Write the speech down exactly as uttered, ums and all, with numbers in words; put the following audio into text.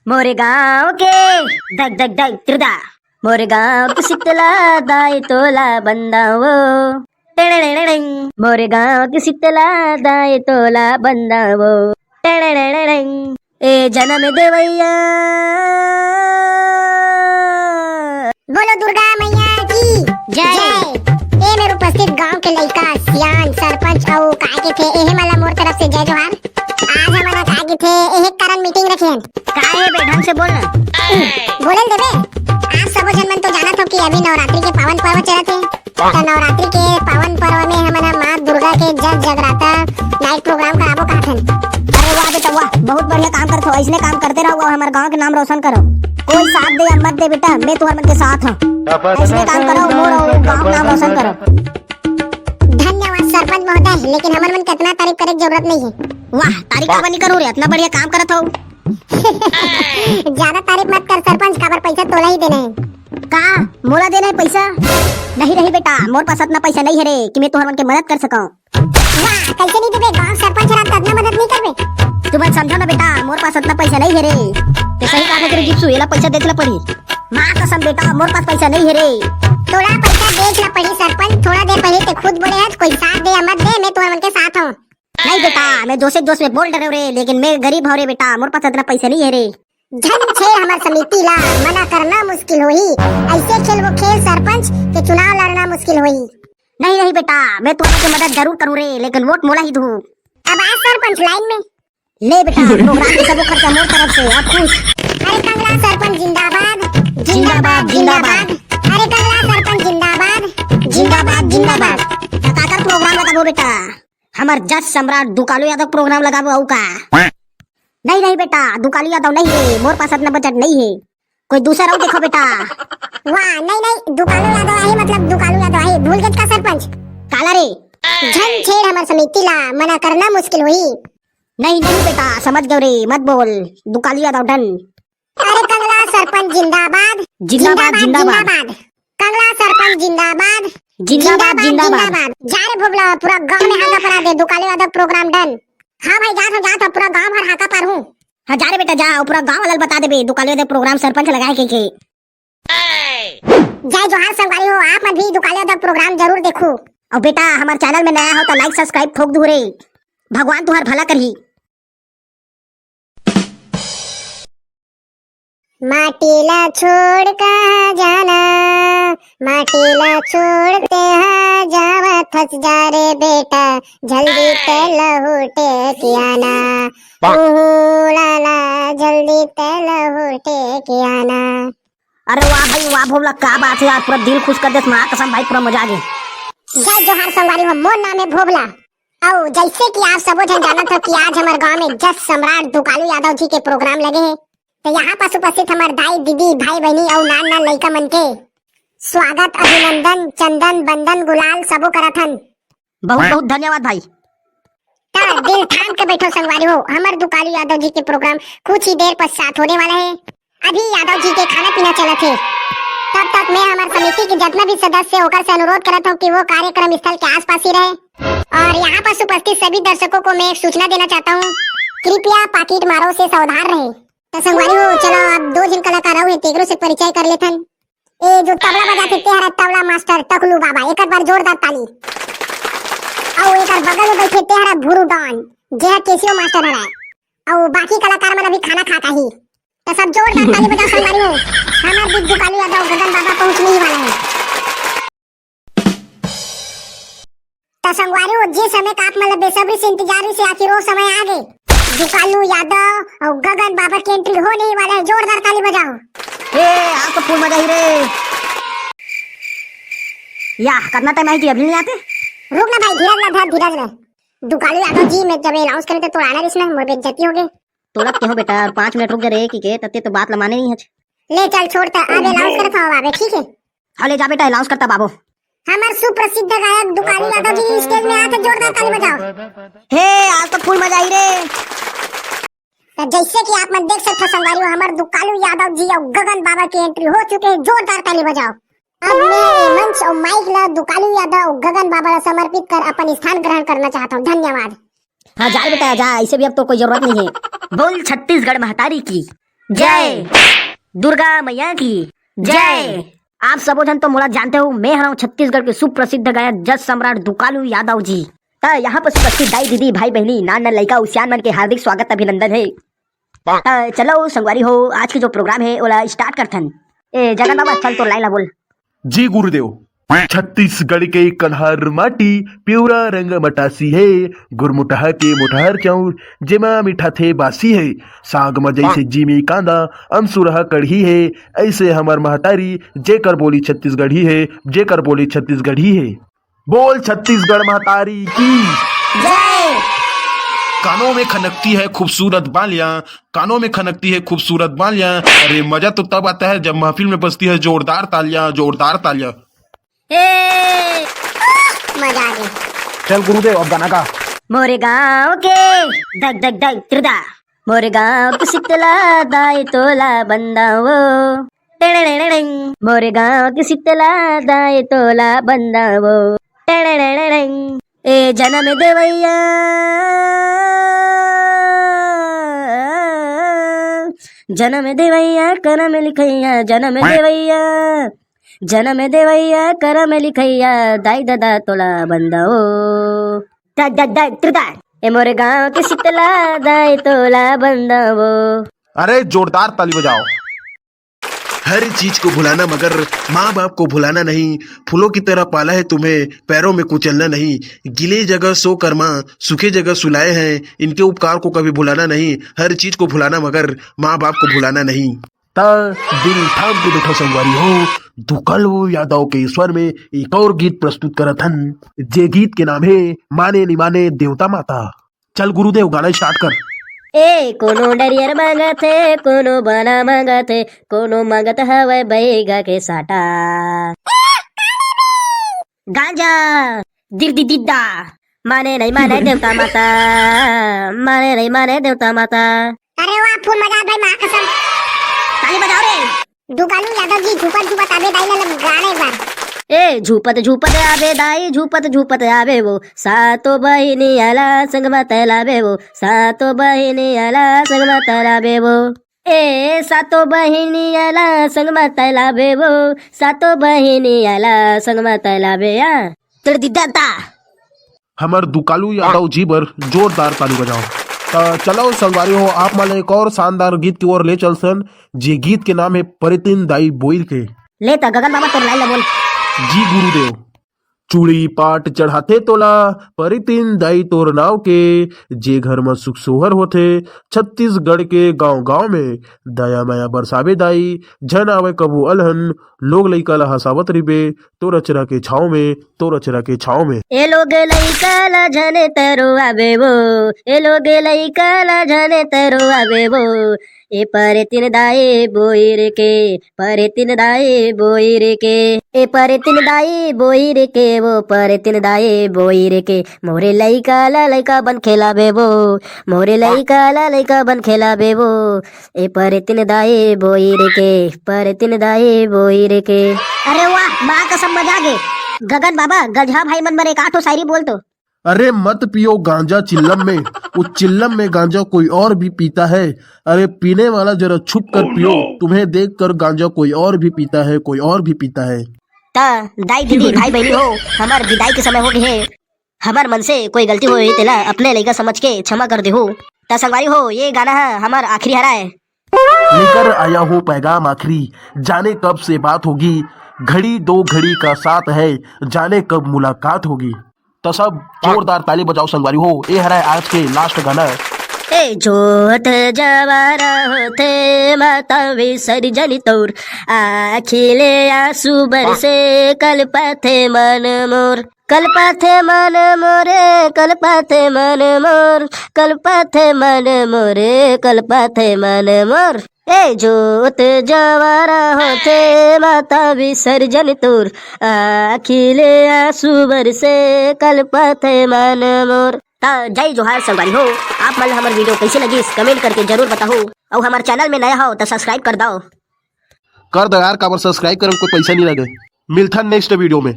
मोरे गांव के धक धक धक तिरदा, मोरे गांव के शीतला दाई तोला बंदा वो। टेड़ेड़ेड़ेड़ेंग। मोरे गांव के शीतला दाई तोला बंदा वो। टेड़ेड़ेड़ेड़ेंग। ए जनम देवैया। बोलो दुर्गा मैया की जय। जय। ए मेर उपस्थित गांव के लइका, सियान, सरपंच अउ काय कहिथे, एहे मन ला मोर तरफ से जय जोहार। आज हमन ह काय कहिथे, एहे कारण मीटिंग रखे हन। काय हे बे, ढंग से बोल ना। बोले ल देबे। आप सबो झन मन तो जानत हो कि अभी नवरात्रि के पावन पर्व चलत हे। त नवरात्रि के पावन पर्व में हमन ह माँ दुर्गा के जग जगराता नाइट प्रोग्राम कराबो कहत हन। अरे वाह बेटा वाह, बहुत बढ़िया काम करत हो। अइसने काम करते रहो अउ हमर गांव के नाम रोशन करो। कोई साथ दे या मत दे बेटा, मैं तुहर मन के साथ हूँ। अइसने काम करो, मोर अउ गांव के नाम रोशन करो। धन्यवाद सरपंच महोदय, लेकिन हमर मन के अतना तारीफ करे के जरूरत नहीं है। वाह, तारीफ काबर नहीं करूँ रे, अतना बढ़िया काम करत हो। ज्यादा तारीफ मत कर सरपंच, काबर पैसा तोला ही देना है। का मोला देना है पैसा? नहीं नहीं बेटा, मोर पास अतना पैसा नहीं है रे कि मैं तुहर मन के मदद कर सकूं। वाह, कैसे नहीं देबे? गांव सरपंच हरा त अतना मदद नहीं करबे? तुमन समझो ना बेटा, मोर पास अतना पैसा नहीं है रे। ते सही कहा तेरे जिप्सू, एला पैसा देत ला पड़ी। माँ कसम बेटा, मोर पास पैसा नहीं है रे। तोला पैसा देत ला पड़ी सरपंच, थोड़ा देर पहले ते खुद बोले है, कोई साथ दे या मत दे, मैं तुहर मन के साथ हूँ। नहीं बेटा, मैं जोश जोश में बोल डरे रे, लेकिन मैं गरीब हूँ रे बेटा, मोर पास अतना पैसा नहीं है रे। झन छेड़ हमर समिति ला, मना करना मुश्किल होही। ऐसे खेल वो खेल सरपंच के चुनाव लड़ना मुश्किल होही। नहीं नहीं बेटा, मैं तुमन के मदद जरूर करूँ रे, लेकिन वोट मोला ही दू। अब आ सरपंच लाइन में। ले बेटा, प्रोग्राम के सबो खर्चा मोर तरफ से, अब खुश। अरे कंगला सरपंच जिंदाबाद, जिंदाबाद, जिंदाबाद। अरे कंगला सरपंच जिंदाबाद, जिंदाबाद, जिंदाबाद। त काकर प्रोग्राम लगाबो बेटा? हमर जस सम्राट दुकालू यादव प्रोग्राम लगाबो अउ का? नहीं नहीं बेटा, दुकालू यादव नहीं है, मोर पास अतना बजट नहीं है, कोई दूसरा अउ देखो बेटा। वाह, नहीं नहीं, दुकालू यादव आही, मतलब दुकालू यादव आही, भूल गेत का सरपंच? काला रे? झन छेड़ हमर समिति ला, मना करना मुश्किल होही। नहीं नहीं बेटा, समझ गयो रे, मत बोल, दुकालू यादव डन। अरे कंगला सरपंच जिंदाबाद, जिंदाबाद, जिंदाबाद, जिंदाबाद। जिंदाबाद। कंगला सरपंच जिंदाबाद, जिंदाबाद, जिंदाबाद, जिंदाबाद। जिंदाबाद। जा रे भोभला, पूरा गांव में हाका परा दे, दुकालू यादव प्रोग्राम डन। हाँ भाई, जात हूँ, जात हूँ, पूरा गांव भर हाका पारहूँ। हाँ जा रे बेटा जा, अउ पूरा गांव वाला ल बता देबे दुकालू यादव प्रोग्राम सरपंच लगाए के, के। जय जोहार संगवारी हो, आप मन भी दुकालू यादव प्रोग्राम जरूर देखू। अउ बेटा हमर चैनल में नया हो त लाइक सब्सक्राइब ठोक दू रे, भगवान तुहर भला करही। माटी ला छोड़ कहाँ जाना, माटी ला छोड़ तेहा जावत हस, जा रे बेटा, जल्दी ते लहुटे के आना। ऊहू लाला, जल्दी ते लहुटे के आना। अरे वाह भाई वाह भोभला, का बात है यार, पूरा दिल खुश कर देस, माँ कसम भाई, पूरा मजा आ गया। जय जोहार संगवारी हो, मोर नाम है भोभला। अउ जैसे कि आप सबो झन जानत हो कि आज हमर गांव में जस सम्राट दुकालू यादव जी के प्रोग्राम लगे हे, तो यहाँ पास उपस्थित हमर दाई, दीदी, भाई, बहनी अउ नान नान लइका मन के स्वागत, अभिनंदन, चंदन, बंदन, गुलाल सबो करत हन। बहुत बहुत धन्यवाद भाई। त दिल थाम के बैठो संगवारी हो, हमर दुकालू यादव जी के प्रोग्राम कुछ ही देर पश्चात होने वाला है। अभी यादव जी के खाना पीना चलत हे, तब तक मैं हमर समिति के जितना भी सदस्य हे, ओकर से अनुरोध करत हूँ कि वो कार्यक्रम स्थल के आसपास ही रहे और यहाँ पर उपस्थित सभी दर्शकों को मैं एक सूचना देना चाहता हूँ, कृपया पाकिट मारो से सावधान रहे। त संगवारी हो, चलो अब दो झन कलाकार अउ हे, तेकरो से परिचय कर लेथन। ए जो तबला बजाथे ते हरा तबला मास्टर टकलू बाबा, एक बार जोरदार ताली। अउ एक बगल में बैठे ते हरा भूरू डॉन, जे हा केसियो मास्टर हरा। अउ बाकी कलाकार मन अभी खाना खा के आही। त सब जोरदार ताली बजाओ संगवारी हो। हमर बीच दुकालू यादव गगन बाबा पहुंचने ही वाला है। त संगवारी हो, जे समय का आप मन ला बेसब्री से इंतजार रहिस हे, आखिर वो समय आ गे। दुकालू यादव अउ गगन बाबा के एंट्री होने ही वाला है। जोरदार ताली बजाओ। ए, आज तो फुल मजा ही रे। या, कितना टाइम आई थी, अभी नहीं आते? रुक ना भाई, धीरज ला धर, धीरज ला। दुकालू यादव जी, मैं जब अनाउंस करे तो तोर आना रहिस ना, मोर बेइज्जती हो गे। तोला कहो बेटा, अउ पाँच मिनट रुक जा रे, कि के तते तो बात ला माने नहीं हच। ले चल छोड़, त अब अनाउंस करत हव बाबे, ठीक है? हाँ, ले जा बेटा, अनाउंस करता बाबो। हमर सुप्रसिद्ध गायक दुकालू यादव जी स्टेज में आके जोरदार ताली बजाओ। हे, आज तो फुल मजा आई रे। त जैसे कि आप मन देख सकत हो संगवारी हो, हमर दुकालू यादव जी अउ गगन बाबा के एंट्री हो चुके हैं, जोरदार ताली बजाओ। अब मैं ये मंच अउ माइक ला दुकालू यादव अउ गगन बाबा ला समर्पित कर अपन स्थान ग्रहण करना चाहता हूँ। धन्यवाद। हाँ, जा रे बेटा, जा, इसे भी अब तो कोई जरूरत नहीं है। बोल छत्तीसगढ़ महतारी की। जय दुर्गा मैया की जय। आप सबो झन तो मोला जानते हो, मैं हरव छत्तीसगढ़ के सुप्रसिद्ध गायक जस सम्राट दुकालू यादव जी। त यहाँ पर उपस्थित दाई दीदी, भाई बहनी, नान नान लइका उसियान मन के हार्दिक स्वागत अभिनंदन है। त चलो संगवारी हो, आज के जो प्रोग्राम है ओला स्टार्ट करथन। ए जगन बाबा, चल तोर लाइन ला बोल। जी गुरुदेव। छत्तीसगढ़ के कन्हार माटी, पिवरा रंग मटासी हे। गुरमुटहा के मोटहर चाउर, जेमा मिठाथे बासी हे। साग म जइसे जीमी कांदा, अमसुरहा कढ़ी हे। ऐसे हमर महतारी, जेकर बोली छत्तीसगढ़ी हे, जेकर बोली छत्तीसगढ़ी हे। बोल छत्तीसगढ़ महतारी की। जय। कानों में खनकती है खूबसूरत बालियां, कानों में खनकती है खूबसूरत बालियां। अरे मजा तो तब आता है जब महफिल में बजती है जोरदार तालियां, जोरदार तालियां। ए, मजा आ गया। चल गुरुदेव, अब गाना गा। मोरे गांव के धक धक धक त्रिदा, मोरे गांव के शीतला दाई तोला बंदावो। टेड़ेड़ेड़ेड़ेंग। मोरे गांव के शीतला दाई तोला बंदावो। टेड़ेड़ेड़ेड़ेंग। ए जनम देवैया, जनम देवैया, करम लिखैया, जनम देवैया, जनम देवैया, करम लिखैया, दाई ददा तोला बंदावो। दा, दा, दा, त्रिदा। ए मोरे गांव के शीतला दाई तोला बंदावो। अरे जोरदार ताली बजाओ। हर चीज को भुलाना मगर माँ बाप को भुलाना नहीं। फूलों की तरह पाला है तुम्हें, पैरों में कुचलना नहीं। गीले जगह सो कर्मा, सूखे जगह सुलाए हैं। इनके उपकार को कभी भुलाना नहीं। हर चीज को भुलाना मगर माँ बाप को भुलाना नहीं। त दिल थाम के बैठो संगवारी हो, दुकालू यादव के स्वर में एक और गीत प्रस्तुत करत हन, जे गीत के नाम है माने निमाने देवता माता। चल गुरुदेव, गाना स्टार्ट कर। ए कोनो डरियर मांगत हे, कोनो बना मांगत हे, कोनो मांगत हवय बैगा के साटा। गांजा दिर दि दिद्दा, माने नहीं माने देवता माता, माने नहीं माने देवता माता। अरे वाह, फुल मजा आ भाई, माँ कसम। ताली बजाओ रे। दुकालू यादव जी, झूपत झूपत आबे दाई ला गाना एक बार। ए झूपत झूपत आबे दाई, झूपत झूपत आबे वो, सातो बहिनी आला संग म तैलाबे वो, सातो बहिनी आला संग म तैलाबे वो। ए सातो बहिनी आला संग म तैलाबे वो, सातो बहिनी आला संग म तैलाबे आ। तेरे दीदा ता। हमर दुकालू यादव जी बर जोरदार ताली बजाओ। त चलो संगवारी हो, आप मन ला एक और शानदार गीत की ओर ले चलथन, जे गीत के नाम है परितिन दाई बोइर के। ले त गगन बाबा तोर लाइन ला बोल। जी गुरुदेव। चूड़ी पाट चढ़ाथे तोला परितिन दाई तोर नाव के, जे घर म सुख सोहर होथे छत्तीसगढ़ के गांव गांव में। दया मया बरसाबे दाई, झन आवे कभू अलहन, लोग लइका ला हंसावत रिबे, तोर अचरा के छाँव में, तोर अचरा के छाँव में। ए लोग लइका ला झने तरो आबे वो, ए लोग लइका ला झने तरो आबे वो। ए परतिन दाई बोइर के, परतिन दाई बोइर के, ए परतिन दाई बोइर के, वो परतिन दाई बोइर के। मोरे लइका ला लइका बन खेलाबे वो, मोरे लइका ला लइका बन खेलाबे वो। ए परतिन दाई बोइर के, परतिन दाई बोइर के। अरे वाह, माँ कसम मजा आ गे। गगन बाबा, गजहा भाई मन बर एक आठो शायरी बोल तो। अरे मत पियो गांजा चिल्लम में, उस चिल्लम में गांजा कोई और भी पीता है। अरे पीने वाला जरा छुप कर पियो, तुम्हें देखकर गांजा कोई और भी पीता है, कोई और भी पीता है। त दाई दीदी भाई बहनी हो, हमर विदाई के समय हो गे हे। हमर मन से कोई गलती होही तेला अपने लइका समझ के क्षमा कर देहू। त संगवारी हो, ये गाना ह हमर आखिरी हराय। लेकर आया हूँ पैगाम आखिरी, जाने कब से बात होगी, घड़ी दो घड़ी का साथ है, जाने कब मुलाकात होगी। त सब जोरदार ताली बजाओ संगवारी हो, ए हराय आज के लास्ट गाना। ए जोत जवारा होथे माता विसर्जन तोर, आँखी ले आंसू बरसे कलपथे मन मोर। कलपथे मन मोरे, कलपथे मन मोर, कलपथे मन मोरे, कलपथे मन मोर। ए जोत जवारा होथे माता विसर्जन तोर, आँखी ले आंसू बरसे कलपथे मन मोर। त जय जोहार संगवारी हो, आप मन ला हमर वीडियो कइसे लगिस, कमेंट करके जरूर बताहू। अउ हमर चैनल में नया हो त सब्सक्राइब कर दव। कर दव यार, काबर सब्सक्राइब करे में कोई पैसा नहीं लगे। मिलथन नेक्स्ट वीडियो में।